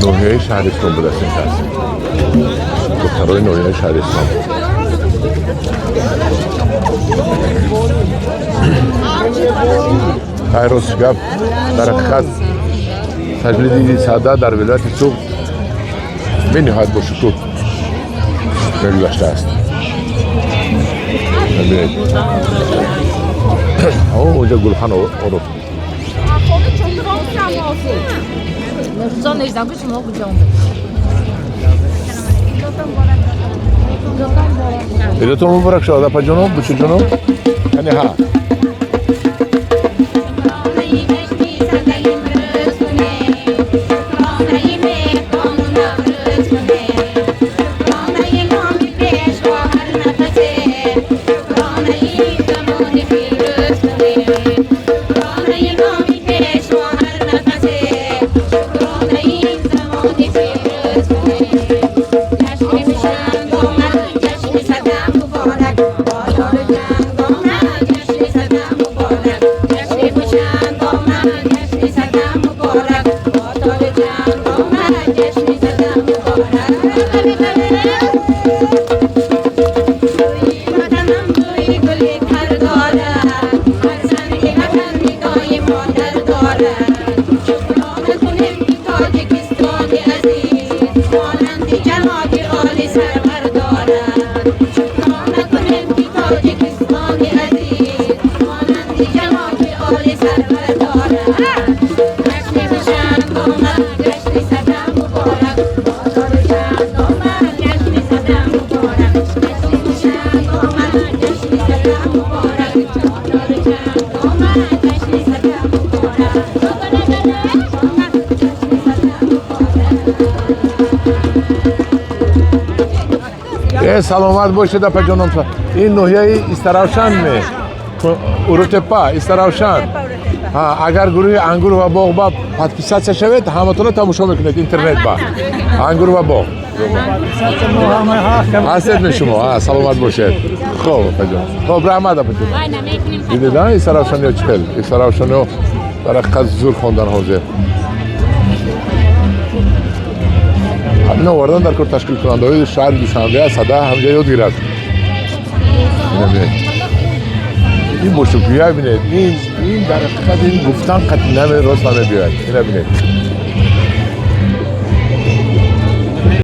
Ноҳияи Шаҳристон будааст ин кас. Духтарои ноҳияи Шаҳристон. Хай, ростиш гап, дар ҳақиқат таҷлили иди Сада дар вилояти Суғд бениҳоят бошукӯҳ мегузаштааст. Бибинед, онҷа гулхан оро. Идатон муборак шавад, апаҷоном, бучаҷоном. Яъне ҳа. Саломат бошед, апаҷоном. Ин ноҳияи Истаравшан ме? Урутепа, Истаравшан. Агар гурӯҳи Ангур ва боғ ба подписаться шавед, ҳаматона тамошо мекунед интернет ба. Ангур ва боғ. Ҳастед ме шумо? Саломат бошед. Хоб, апаҷон. Хоб, раҳмат, апаҷон. Дидед, Истаравшаниё чӣ хел? Истаравшаниё дар ҳақиқат зур хондан ҳозир. Ҳамин овардан дар кор ташкилкунандаҳои шаҳри Душанбе аст, сада ҳамҷа ёд гирад. Ин бошукӯя бинед, ин дар ҳақиқат ин гуфтан қатъи наме рост намебиёяд. Ина бинед.